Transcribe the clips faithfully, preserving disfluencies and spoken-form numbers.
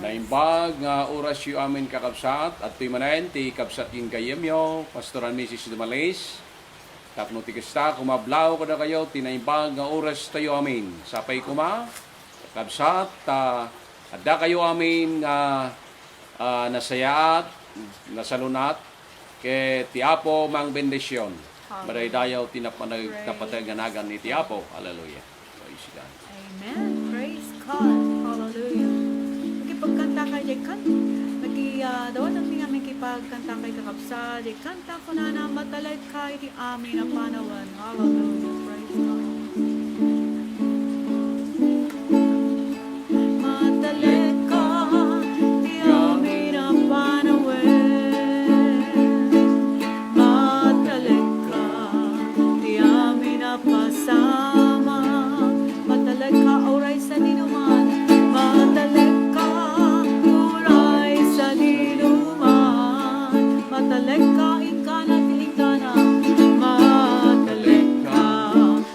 Naimbag nga orasyo amin, kakabsat. Adtoy manen ti kabsat ken gayyemyo, Pastor and Missus Dumalis. Tapno ti kasta, kumablaw kadakayo ti naimbag nga orastayo amin. Sapay koma, kakabsat, ta adda kayo amin nga, ah, nasayaat, nasalun-at, ket ti Apo mangbendision. Amen. Madaydayaw ti napanag-, Praise. Napateg nga nagan iti Apo. Hallelujah. Praise God. Amen. Praise God. Hallelujah. Makipagkanta kayo diay kan-, maki-, ah, dawat ang tingnan makipagkanta kayo, kakabsat, diay kanta kunana, "Matalek ka iti amin a panawen." Hallelujah. Praise God. Matalek ka ti amin a panawen. Matalek ka ti amin a pasamak. Matalek ka uray sadinoman. Matalek ka uray sadinoman. Matalek ka inggana ti inggana. Matalek ka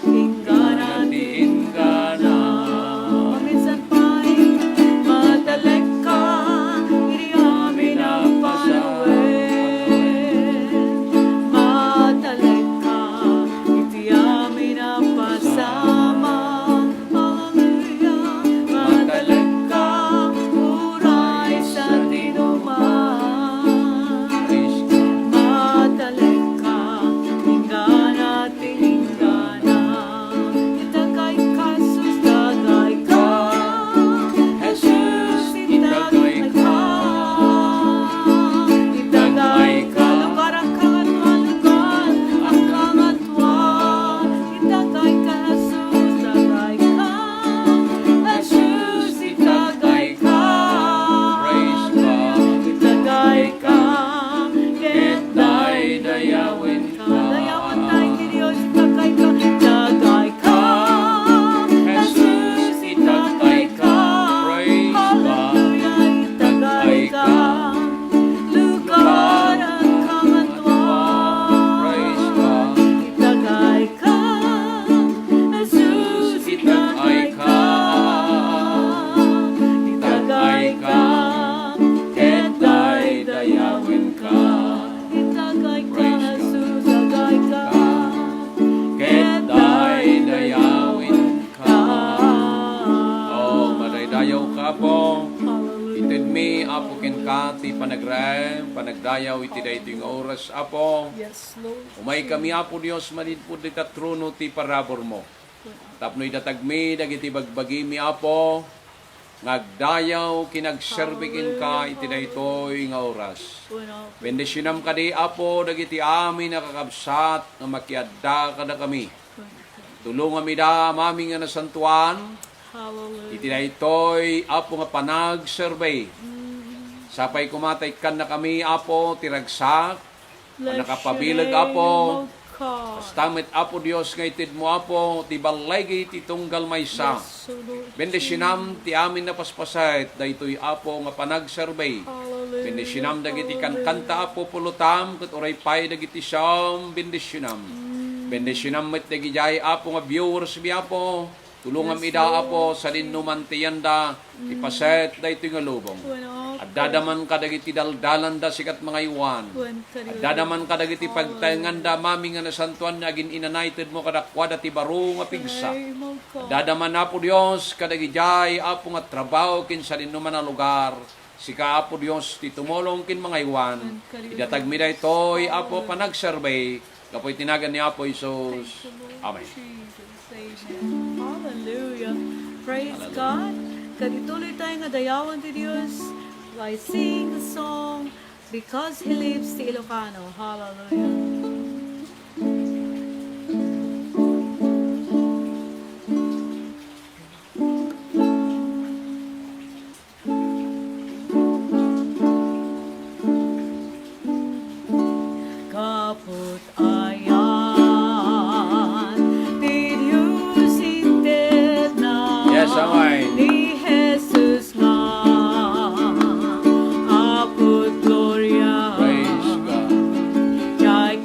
inggana ti inggana. Maminsan pay, matalek ka iti amin a panawen. Matalek ka iti amin a pasamak. Hallelujah. Matalek ka uray sadinoman. Matalek ka inggana ti inggana. Itagay ka, Jesus, itagay ka. Jesus, itagay ka. Itagay ka, lugar a kangatuan, lugar a kangatuan. Itagay ka, Jesus, itagay ka. Jesus, itagay ka. Praise God. Itagay ka. Ket daydayawen ka. Dayawen tayo ti Dios, itagay ka. Itagay ka. Jesus, itagay ka. Praise God. Hallelujah, itagay ka. Lugar a kangatuan. Praise God. Itagay ka. Jesus, itagay ka. Itagay ka. Ket daydayawen ka. Itagay ka, Jesus, itagay ka. Ket daydayawen ka. Oh, madaydayaw ka, Apo. Hallelujah. Itedmi, Apo, kenka ti panagrem, panagdayaw iti daytoy nga oras, Apo. Yes, Lord. Umaykami, Apo Dios, manipud dita trono ti paraburmo. Tapno idatagmi dagiti bagbagimi, Apo, nga agdayaw ken agserbi kenka iti daytoy nga oras. Bendisionam kadi, Apo, dagiti amin a kakabsat nga makiadda kadakami. Tulongam ida, Amin nga nasantoan, Hallelujah. Iti daytoy, Apo, nga panagserbi. Mm. Sapay koma ta ikkannakami, Apo, ti ragsak, a nakapabileg, Apo. Bless your name, O God. Kasta met, Apo Dios, nga itedmo, Apo, ti balay iti tunggal maysa. Yes, Lord. Bendisionam ti amin a paspaset, daytoy, Apo, nga panagserbi. Hallelujah. Bendisionam dagiti kankanta, Apo, pulotam, ket uray pay dagiti siam, bendisionam. Mm. Bendisionam met dagidiay, Apo, nga viewers mi, Apo. Tulongam ida, Apo, sadinoman ti yanda, ipaset daytoy nga lubong. Addada man kadagiti daldalanda, sika ti mangaywan. Addada man kadagiti pagtaenganda, Amin nga nasantoan, nga agin-inana itedmo kadakuada ti baro nga pigsa. Addada man, Apo Dios, kadagidiay, Apo, nga trabaho ken sadinoman a lugar. Sika, Apo Dios, ti tumulong ken mangaywan. Idatagmi daytoy, Apo, panagserbi, gapu iti nagan ni Apo Jesus. Amen. Hallelujah. Praise God. Ket ituloy tayo nga dayawan ti Dios by sing a song, Because He Lives, ti Ilocano. Hallelujah. Kaput ayan ti Dios intedna. Yes, amay. Ni Jesus nga Apo ti gloria. Praise God. Jay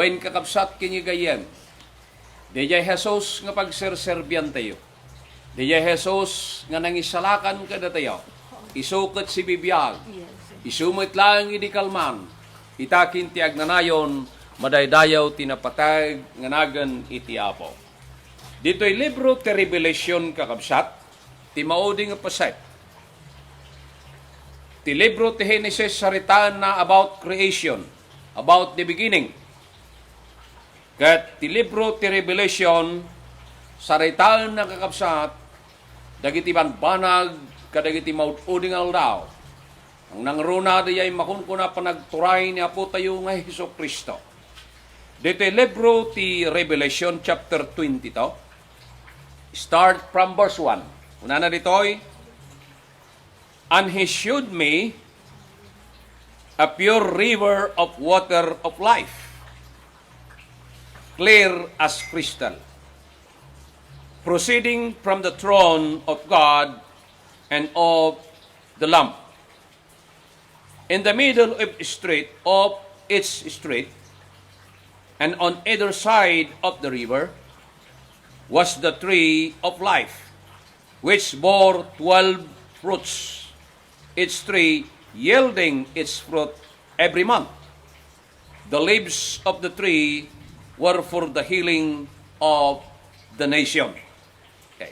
Ken kakabsat ken gayyem, daydiay Jesus nga pagserserbiantayo, daydiay Jesus nga nangisalakan kadatayo, isu ket sibibiag, isu met laeng idi kalman, ita ken ti agnanayon, madaydayaw ti napateg nga nagan iti Apo. Ditoy libro ti Revelation, kakabsat, ti maudi nga paset. Ti libro ti Genesis, saritaenna about creation, about the beginning. Ket ti libro ti Revelation, saritaenna, kakabsat, dagiti banbanag kadagiti maud-udi nga aldaw. Ang nangruna dayay makunkuna panagturay ni Apo tayo nga Jesu-Cristo. Ditoy libro ti Revelation chapter twenty-two, start from verse one. Kunana ditoy, "And he shewed me a pure river of water of life, clear as crystal, proceeding from the throne of God and of the Lamb. In the middle of street of its street, and on either side of the river, was the tree of life, which bore twelve fruits, each tree yielding its fruit every month. The leaves of the tree were for the healing of the nation." Okay.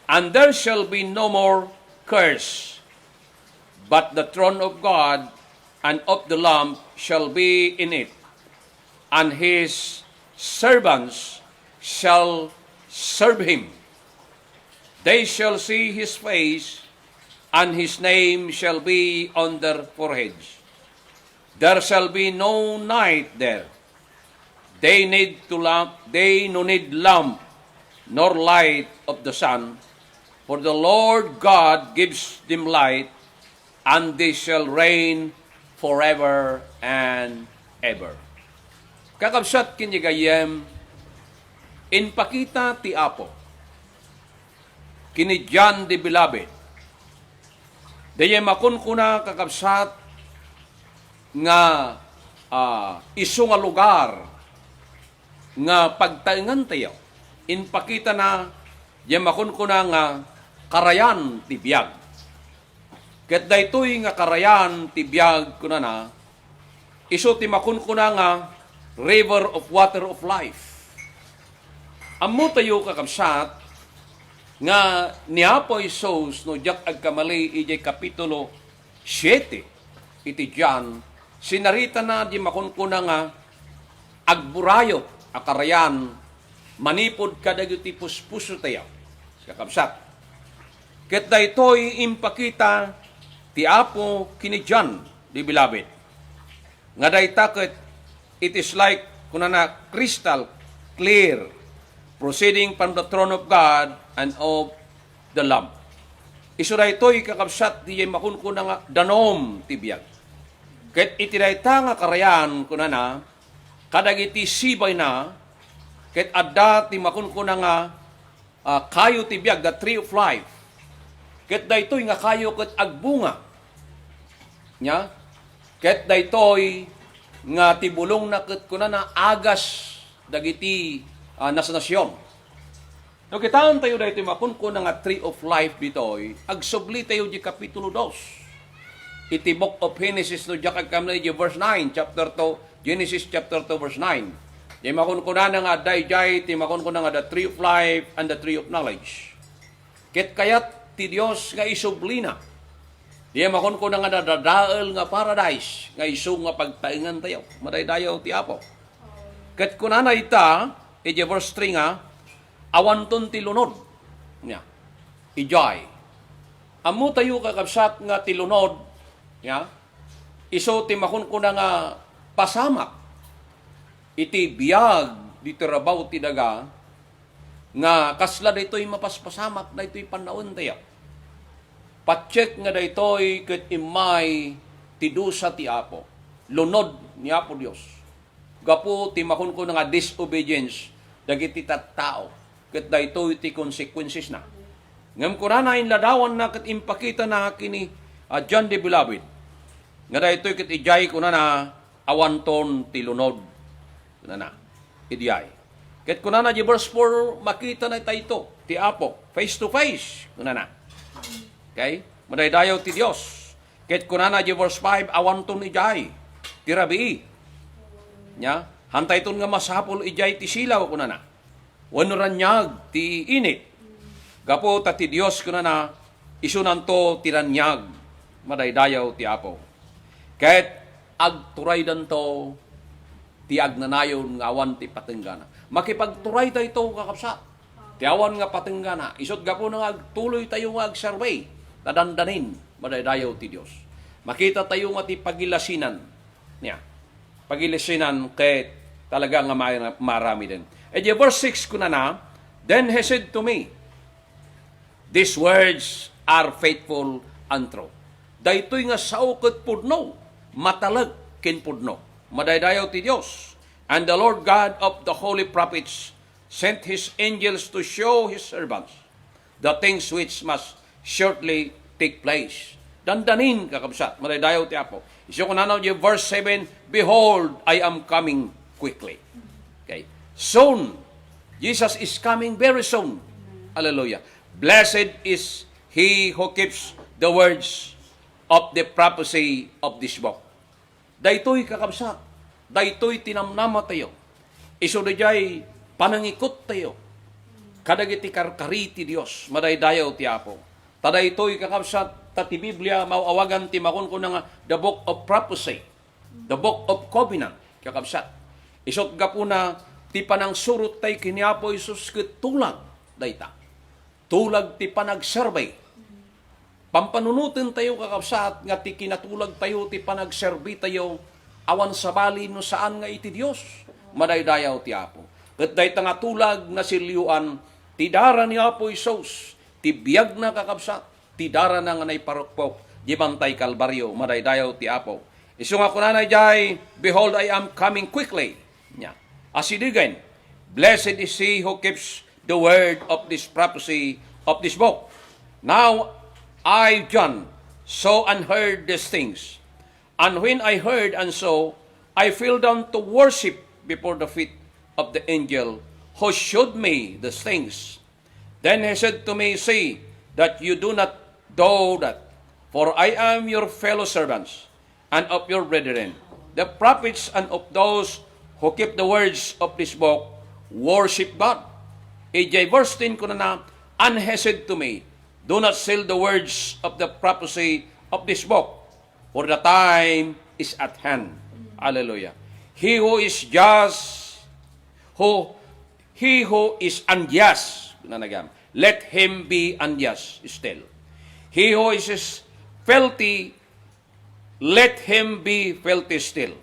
"And there shall be no more curse, but the throne of God and of the Lamb shall be in it, and his servants shall serve him. They shall see his face, and his name shall be on their foreheads. There shall be no night there. They need to lamp, they no need lamp nor light of the sun, for the Lord God gives them light, and they shall reign forever and ever." Kakabsat ken gayyem, impakita ti Apo ken ni John the Beloved dayay makunkuna, kakabsat, nga, ah, isu nga lugar nga pagtaengantayo. Impakitana dayay makunkuna nga karayan ti biag. Ket daytoy nga karayan ti biag, kunana, isu ti makunkuna nga river of water of life. Ammotayo, kakabsat, nga ni Apo Jesus, no diak agkamali, idiay kapitulo siete iti John, sinaritana di makunkuna nga agburayot a karayan manipud kadagiti puspusotayo, kakabsat. Ket daytoy impakita ti Apo ken ni John the Beloved, nga dayta ket, it is like, kunana, crystal clear, proceeding from the throne of God and of the Lamb. Isu daytoy, kakabsat, diay makunkuna nga danum ti biag. Ket iti dayta nga karayan, kunana, kadagiti sibayna, ket adda ti makunkuna nga, ah, kayo ti biag, the tree of life. Ket daytoy nga kayo ket agbunga. Nya? Ket daytoy nga ti bulongna ket kunana, agas dagiti, ah, nasnasion. No kitaentayo daytoy makunkuna nga tree of life ditoy, agsublitayo di kapitulo dos. Iti Book of Genesis, no diak agkamali, di verse nine, chapter two, Genesis chapter two, verse nine. Di makunkunana nga adda idiay ti makunkuna nga the tree of life and the tree of knowledge. Ket kayat ti Dios nga isublina. Di makunkuna nga nadadael nga paradise nga isu nga pagtaengantayo. Madaydayaw ti Apo. Ket kunana ita, iti verse three nga, awanton ti lunod. Nya, idiay. Ammotayo, kakabsat, nga ti lunod, nya, isu ti makunkuna nga pasamak iti biag, ditoy rabaw ti daga, nga kasla daytoy mapaspasamak daytoy pannaentayo. Patiek nga daytoy ket immay ti dusa ti Apo, lunod ni Apo Dios. Gapu ti makunkuna nga disobedience dagiti tattao, ket daytoy ti consequencesna. Ngem kunana, inladawanna ket impakitana ken ni, ah, John the Beloved, nga daytoy ket idiay, kunana, awanton ti lunod. Kunana, idiay. Ket kunana di verse four, makita na tayo ti Apo, face to face. Kunana. Okay? Madaydayaw ti Dios. Ket kunana di verse five, awanton idiay ti rabii. Nya, hantayton nga masapul idiay ti silaw, kunana. Wenno raniag ti init. Gapu ta ti Dios, kunana, isunanto ti raniag. Madaydayaw ti Apo. Ket agturaydanto ti agnanayon nga awan ti patenggana. Makipagturay tayo, kakabsat, ti awan nga patenggana. Isut' gapuna nga agtuloy tayo nga agserbi, ta dandanin, madaydayaw ti Dios. Makita tayo nga ti pagilasinan niya. Pagilasinan ket talaga nga ma-, maaramiden. E di verse six kunana, "Then he said to me, 'These words are faithful and true.'" Daytoy nga sao ket pudno, matalek ken pudno. Madaydayaw ti Dios. "And the Lord God of the holy prophets sent his angels to show his servants the things which must shortly take place." Dandanin, kakabsat, madaydayaw ti Apo. Isu kunana, verse seven, "Behold, I am coming quickly." Okay. Soon. Jesus is coming very soon. Hallelujah. "Blessed is he who keeps the words of the prophecy of this book." Daytoy, kakabsat, daytoy ti namnamatayo. Isu daydiay panangikuttayo kadagiti karkari ti Dios, madaydayaw ti Apo. Ta daytoy, kakabsat, ta ti Biblia maaw-awagan ti makunkuna nga the book of prophecy, the book of covenant, kakabsat. Isut' gapuna ti panangsurot tayo ken ni Apo Jesus ket tulag dayta. Tulag ti panagserbi. Pampanunoten tayo, kakabsat, nga ti kinatulag tayo, ti panagserbi tayo, awan sabali no saan nga iti Dios. Madaydayaw ti Apo. Ket dayta nga tulag nga silioan ti dara ni Apo Jesus, ti biagna, kakabsat, ti darana nga naiparukpok di Bantay Kalbario. Madaydayaw ti Apo. Isu nga kunana idiay, "Behold, I am coming quickly." Nya, asidegen, "Blessed is he who keeps the word of this prophecy of this book." Now I, John, saw and heard these things. And when I heard and saw, I fell down to worship before the feet of the angel who showed me these things. Then he said to me, "See that you do not do that, for I am your fellow servants and of your brethren, the prophets, and of those who keep the words of this book, worship God." Idiay verse ten kunana, "And he said to me, 'Do not seal the words of the prophecy of this book, for the time is at hand.'" Hallelujah. "He who is just, who, he who is unjust, nanagam, let him be unjust still. He who is filthy, let him be filthy still.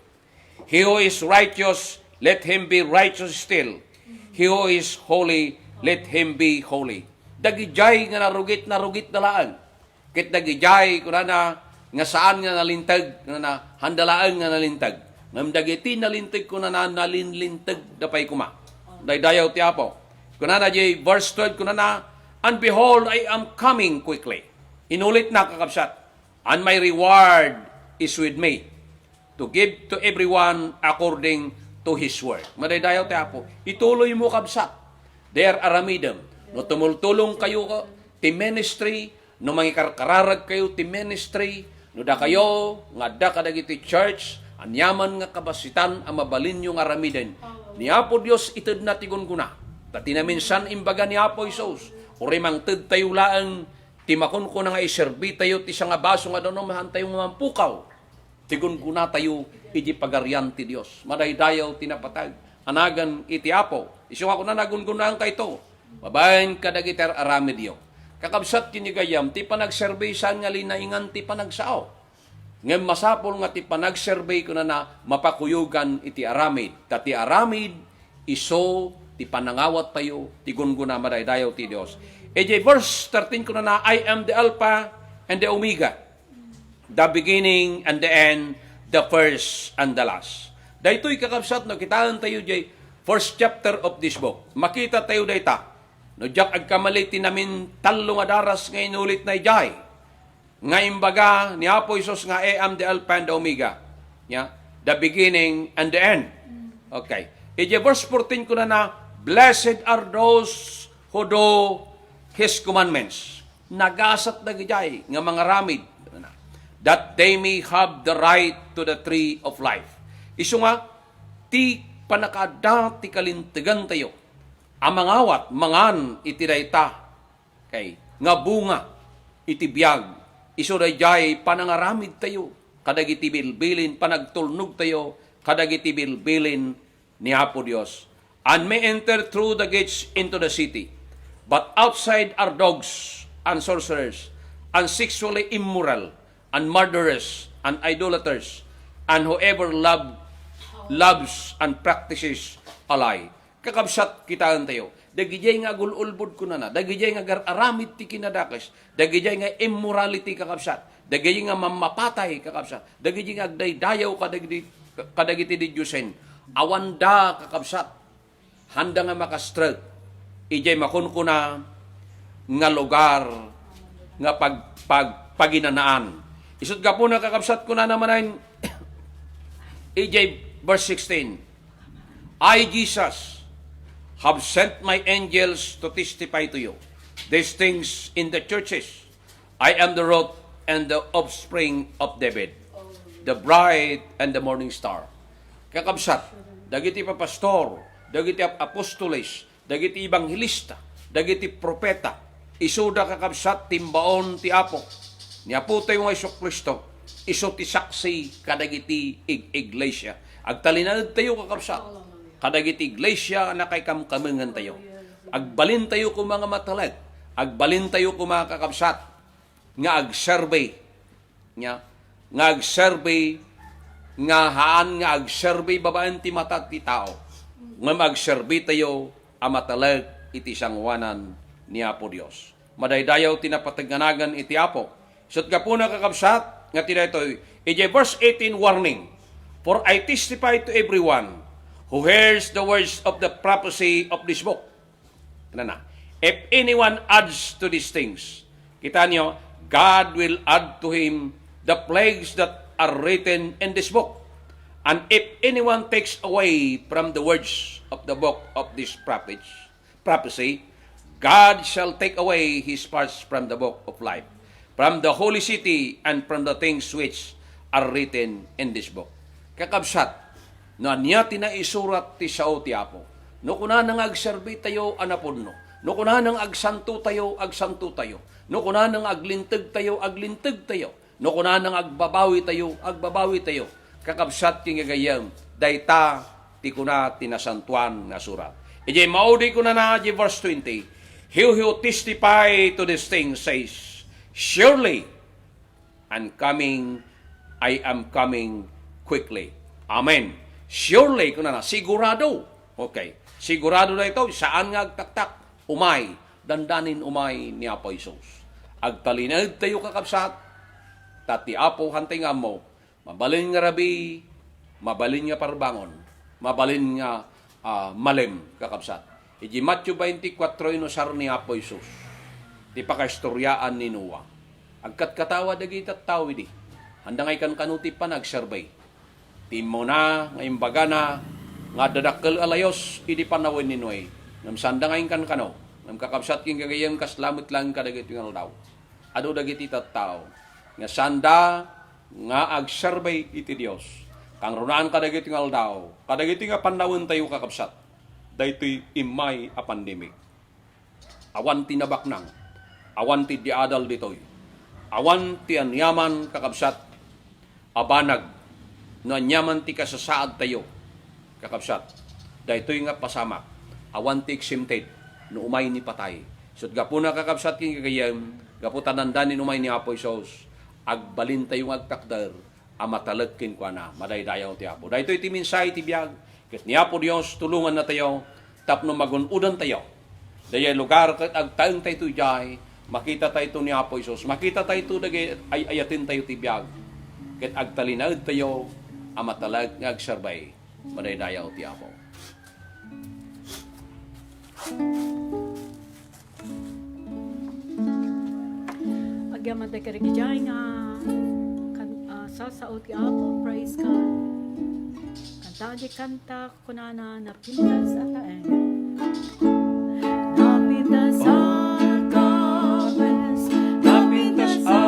He who is righteous, let him be righteous still. He who is holy, let him be holy." Dagidiay nga narugit, narugit da laeng. Ket dagidiay, kunana, nga saan nga nalinteg, kunana, handa laeng nga nalinteg. Ngem dagiti nalinteg, kunana, nalinlinteg da pay koma. Daydayaw ti Apo. Kunana, di verse twelve, kunana, "And behold, I am coming quickly." Inulitna, kakabsat, "And my reward is with me, to give to everyone according to his work." Madaydayaw ti Apo. Ituloy mo, kabsat. Dayta aramidem. No tumultulong kayo ti ministry, no mangikarkararag kayo ti ministry, no dakayo nga adda kadagiti church, aniaman nga kabasitan a mabalinyo nga aramiden, ni Apo Dios itedna ti gunggona. Ta ti naminsan imbaga ni Apo Jesus, "Uray mangted tayo laeng ti makunkuna nga iserbi tayo ti sangabaso nga danum, haantayo nga mampukaw ti gunggona tayo iti Pagarian ti Dios." Madaydayaw ti napateg a nagan iti Apo. Isu nga kunana, gunggona kayto babaen kadagiti ar-aramidyo. Kakabsat ken ni gayyem, ti panagserbi saan nga linaingan ti panagsao. Ngem masapul nga ti panagserbi, kunana, mapakuyogan iti aramid. Ta ti aramid isu ti panangawat tayo, ti gunggona, madaydayaw ti Dios. Idiay verse thirteen kunana, "I am the Alpha and the Omega, the beginning and the end, the first and the last." Daytoy, kakabsat, no kitaen tayo diay first chapter of this book, makita tayo dayta. No diak agkamali, ti namintallo nga daras nga inulitna idiay, nga imbaga ni Apo Jesus nga, "I am the Alpha and the Omega." Nya, the beginning and the end. Okay. Idiay verse fourteen kunana, "Blessed are those who do His commandments." Nagasat dagijay nga mangaramid, "that they may have the right to the tree of life." Isu nga, ti pannakaadda ti kalintegantayo a mangawat, mangan iti dayta, okay, nga bunga iti biag. Isu dayjay panangaramidtayo kadagiti bilbilin, panagtulnogtayo kadagiti bilbilin ni Apo Dios. "And may enter through the gates into the city. But outside are dogs and sorcerers and sexually immoral and murderers and idolaters and whoever love, loves and practices a lie." Kakabsat, kitaentayo, dagijay nga agul-ulbod kunana, dagijay nga agar-aramid ti kinadakes, dagijay nga immorality, kakabsat, dagijay nga mammapatay, kakabsat, dagijay nga agdaydayaw kadagiti, kadagiti didiosen, awanda, kakabsat, handa nga makastrek idiay makunkuna nga lugar nga pag-, pag-, paginanaan. Isut' gapuna, kakabsat, kunana manen idiay verse sixteen, "I, Jesus, have sent my angels to testify to you these things in the churches. I am the root and the offspring of David, the bright and the morning star." Kakabsat, dagiti papastor, dagiti ap-, apostoles, dagiti ebanghelista, dagiti propeta, isuda, kakabsat, ti imbaon ti Apo, ni Apotayo nga Jesu-Cristo, isu ti saksi kadagiti ig-, iglesia. Agtalinaedtayo, kakabsat, kadagiti iglesia a nakaikamkamengentayo. Agbalintayo koma nga matalek. Agbalintayo koma, kakabsat, nga agserbi, nga, nga agserbi, nga haan nga agserbi babaen ti mata ti tao, ngem agserbitayo a matalek iti sangoanan ni Apo Dios. Madaydayaw ti napateg nga nagan iti Apo. Isut' gapuna, kakabsat, nga ti daytoy, idiay verse eighteen, warning, "For I testify to everyone who hears the words of the prophecy of this book." Kanana, "If anyone adds to these things," kita niyo, "God will add to him the plagues that are written in this book. And if anyone takes away from the words of the book of this prophets, prophecy, God shall take away his parts from the book of life, from the holy city, and from the things which are written in this book." Kakabsat, no ania ti naisurat ti sao ti Apo, no kunana nga agserbitayo a napudno, no kunana nga agsantotayo, agsantotayo, no kunana nga aglintegtayo, aglintegtayo, no kunana nga agbabawitayo, agbabawitayo, kakabsat ken gagayyem, dayta ti kuna ti Nasantoan nga Surat. Idiay maudi kunana, idiay verse twenty, "He who testify to these things says, 'Surely I'm coming, I am coming quickly.'" Amen. Surely, kunana, sigurado. Okay. Sigurado daytoy, saan nga agtaktak. Umay, dandanin umay ni Apo Jesus. Agtalinaedtayo, kakabsat, ta ti Apo, hantay nga ammo, mabalin nga rabii, mabalin nga parbangon, mabalin nga, ah, malem, kakabsat. Idiay Mateo twenty-four, inusar ni Apo Jesus ti pakaistoriaan ni Noah. Agkatkatawa dagiti tattao idi. Handa nga ikankano ti panagserbay. Ti immuna nga imbagana nga adda dakkel a layus idi panawen ni Noe. Ngem sanda nga inkankano. Ngem kakabsat ken gagayyem, kasla met laeng kadagiti nga aldaw. Adu dagiti tattao nga sanda nga agserbay iti Dios. Kangrunaan kadagiti nga aldaw, kadagiti nga pannawentayo, kakabsat, daytoy immay a pandemic. Awan ti nabaknang, awan ti diadal ditoy, awan ti aniaman, kakabsat, a banag, no aniaman ti kasasaadtayo, kakabsat, daytoy nga pasamak, awan ti exempted no umay ni patay. Isut' gapuna, kakabsat ken gagayyem, gapu ta dandanin umay ni Apo Jesus, agbalintayo nga agtakder a matalek kenkuana. Madaydayaw ti Apo. Daytoy ti mensahe ti biag, ket ni Apo Dios tulongannatayo tapno magun-odantayo. Dayay lugar ket agtaengtayto idiay, makitatayto ni Apo Jesus, makitatayto dagiti ay-ayatentayo ti biag, ket agtalinaedtayo a matalek nga agserbay. Madaydayaw ti Apo. Agyamankami kadagiti nga kan-, ah, sasao ti Apo. Praise God. Sadi kanta, kunana, napintas a taeng. Napintas a kawes, napintas a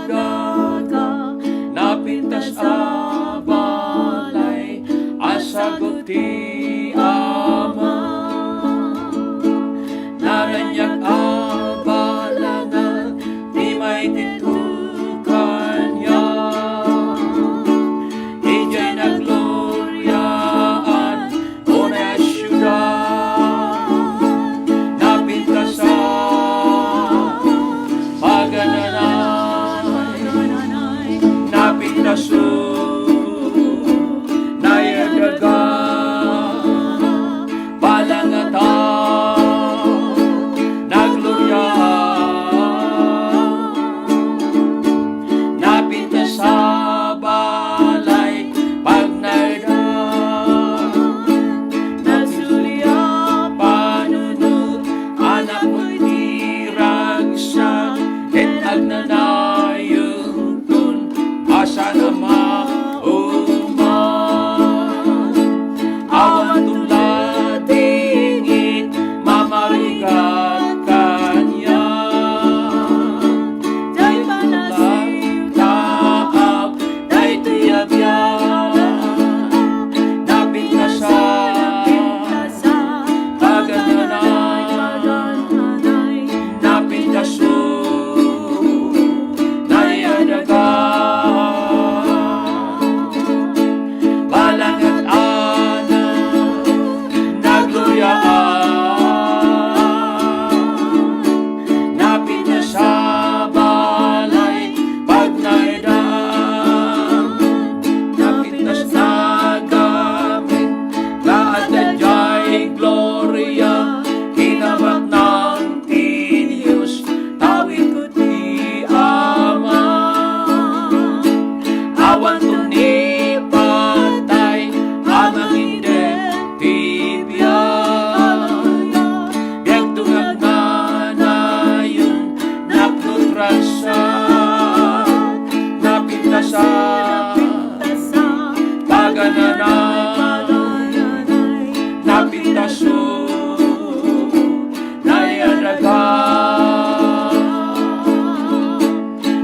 daga, napintas a balay, a sagut ti Ama. Naraniag a balangen, ti maitedto kaniak. Idiay nagloriaan, unay a siudad, napintas a pagananay, napintas a naiadaga, balangeta, nagloria, napintas a balay, pagnaedan, nagsulia, panunot, anak mo ti ragsak, ket agnanayon ton, a saan a mauman. Awan ton ladingit, mamarigat kaniak. Dayta a nagtaap, daytoy a biag, napintas a pagananay, napintas a naiadaga, balangeta, nagloria, napintas a balay, pagnaedan, napintas a gamit, nga adda diay gloria, kinabaknang ti Dios, tawidko ti Ama. Awan ton ipatay a mangindep ti biag. Biagto nga agnanayon, napno ti ragsak, napintas a pagananay, napintas a naiadaga,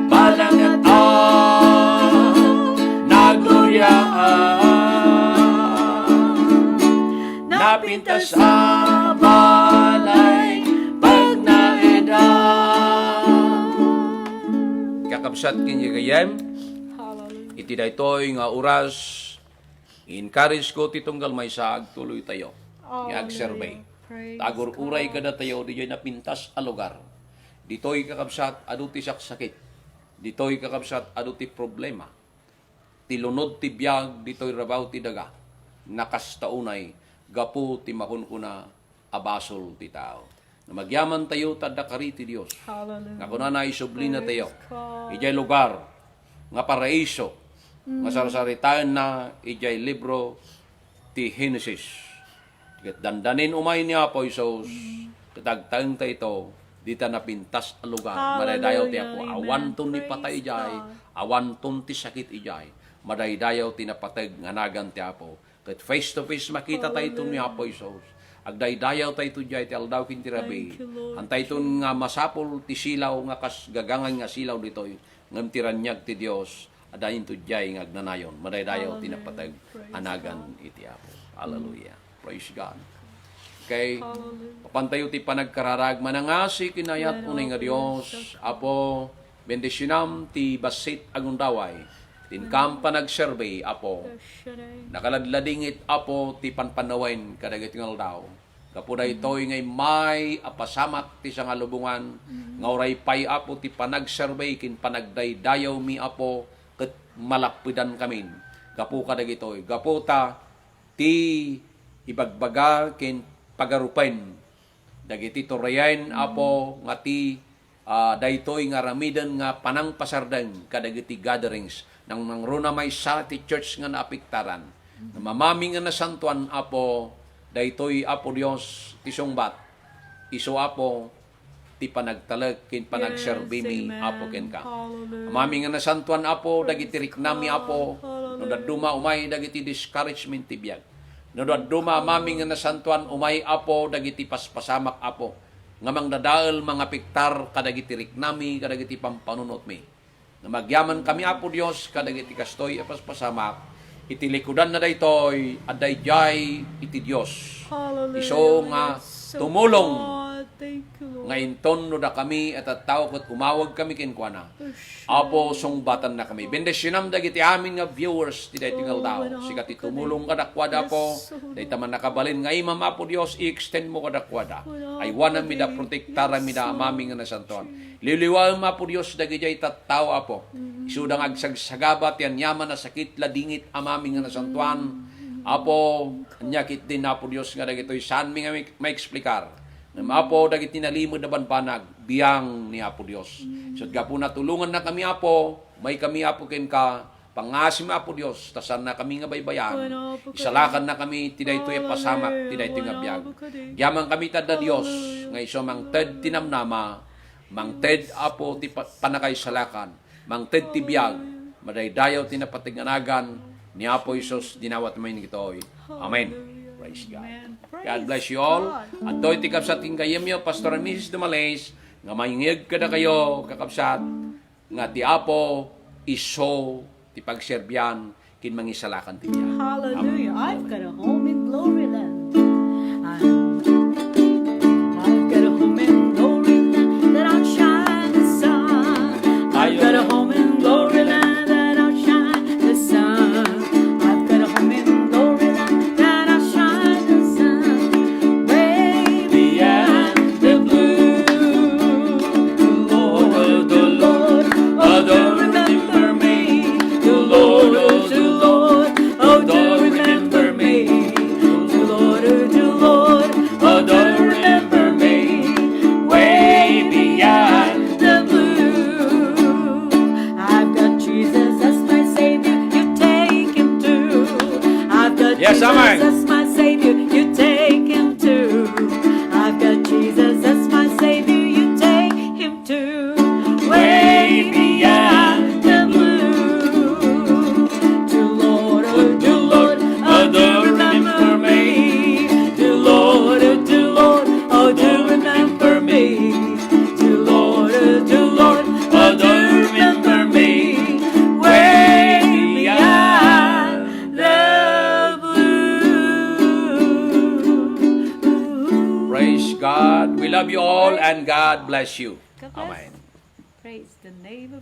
balangeta, nagloria, napintas a balay, pagnaedan. Kakabsat ken gayyem, Hallelujah. Iti daytoy nga oras, i-encourage ko ti tunggal maysa, agtuloytayo nga Hallelujah. Agserbay. Praise Ta agur-uray God. Kadatayo diay napintas a lugar. Ditoy, kakabsat, adu ti saksakit. Ditoy, kakabsat, adu ti problema. Ti lunod ti biag ditoy rabaw ti daga, nakasta unay gapu ti makunkuna a basol ti tao. Nagyamantayo ta adda kari ti Dios. Hallelujah. Nga kunana, isublina tayo Praise God. Idiay lugar nga paraiso, nga Mm. sarsaritaenna idiay libro ti Genesis. Ket dandanin umay ni Apo Jesus, Mm. ket agtaeng tayo dita napintas a lugar. Hallelujah. Madaydayaw ti Apo. Amen. Awan ton Praise ipatay idiay, God. Awan ton ti sakit idiay. Madaydayaw ti napateg nga nagan ti Apo. Ket face to face makita tayo ton ni Hallelujah. Apo Jesus. Agdaydayaw tayo diay ti aldaw ken ti rabii. Thank you, Lord Antay ton Jesus. Nga masapul ti silaw nga kas gagangan nga silaw ditoy. Ngem ti raniag ti Dios, adda into diay nga agnanayon. Madaydayaw ti Amen. Napateg Praise a nagan God. Iti Apo. Hallelujah. Praise God. Okay. Hallelujah. Mapantayo ti panagkararag. Manangasi ken ayat Amen. Unay nga Dios, Jesus. Apo, bendisionam ti bassit a gundaway. Ti inkam Amen. Panagserbi, Apo. Bless your name. Nakaladladingit, Apo, ti panpannawen kadagiti nga aldaw. Gapu daytoy nga immay a pasamak ti sangalubongan, nga uray pay, Apo, ti panagserbi ken panagdaydayawmi, Apo, ket malappedankamin. Gapu kadagitoy, gapu ta ti ibagbaga ken pagarupen dagiti turayen, Apo, nga ti ah, daytoy nga aramiden nga panangpasardeng kadagiti gatherings. Nang nangruna maysa ti church nga naapektaran. Mamami nga nasantoan, Apo, daytoy, Apo Dios, ti sungbat. Isu, Apo, ti panagtalek ken Yes, panagserbimi, amen. Apo, kenka. Hallelujah. Mamami nga nasantoan, Apo, dagiti Praise riknami, God. Apo, Hallelujah. No dadduma, umay dagiti discouragement ti biag. No dadduma, Amami nga nasantuan, umay, Apo, dagiti paspasamak, Apo, nga mangdadael, mangapiktarkadagiti riknami, kadagiti pampanunotmi. Nga magyaman kami, Apo Dios, kadagiti kastoy a paspasamak, iti likudanna daytoy, adda idiay iti Dios. Hallelujah. Isu nga Yes, so tumulong God. Thank you, Lord. Nga inton no dakami a tattao ket umawag kami kenkuana. Apo, sungbatannakami. Bendisionam dagiti amin nga viewers ti daytoy nga aldaw. Sika ti tumulong kadakuada, Apo. Dayta man nakabalin nga imam, Apo Dios, i-extend mo kadakuada. Aywanam ida, protektaram ida, Amami nga nasantuan. Liwliwaem, Apo Dios, dagidiay tattao, Apo. Isuda nga agsagsagaba ti aniaman a sakit, ladingit, Amami nga nasantuan. Apo, ania ketdin, Apo Dios, nga dagitoy saanmi nga maik-, maiksplikar. Ngem, Apo, dagiti nalimed a banbanag, biang ni Apo Dios. Isut' gapuna, tulongannakami, Apo, maikami, Apo, kenka, pangasim, Apo Dios, ta saannakami nga baybay-an. Isalakannakami ti daytoy a pasamak, ti daytoy nga biag. Agyamankami ta adda Dios, nga isu a mangted ti namnama, mangted, Apo, ti pa-, pannakaisalakan, mangted ti biag, madaydayaw ti napateg nga nagan ni Apo Jesus, dinawat manen ditoy. Amen. Praise God. God bless you all. Adtoy ti kabsat ken gayyemyo, Pastor and Missus Dumales, nga mangngeg kadakayo, kakabsat, nga ti Apo isu ti pagserbian ken mangisalakan ti biag. Hallelujah. I've got a home in glory land. I've, I've got a home in glory land that outshine the sun. I've got a home in glory land that outshine the sun. I've got a home in glory land that outshine the sun. Way beyond the blue. The Lord, the Lord, oh, don't remember me. The Lord, oh, the Lord, oh, don't remember me. The Lord, oh, the Lord, oh, don't remember me. Way beyond the blue. I've got Jesus as my Savior, you take him too. I've got Yes, Jesus amen. as my Savior, you take him too. I've got Jesus as my Savior, you take him too. Way beyond the blue. To Lord, oh, to Lord, oh, do remember me. To Lord, oh, to Lord, oh, do remember me. To Lord, oh, to Lord, oh, do remember me. Way beyond the blue. Praise God. We love you all and God bless you. God bless. Amen. Praise the name of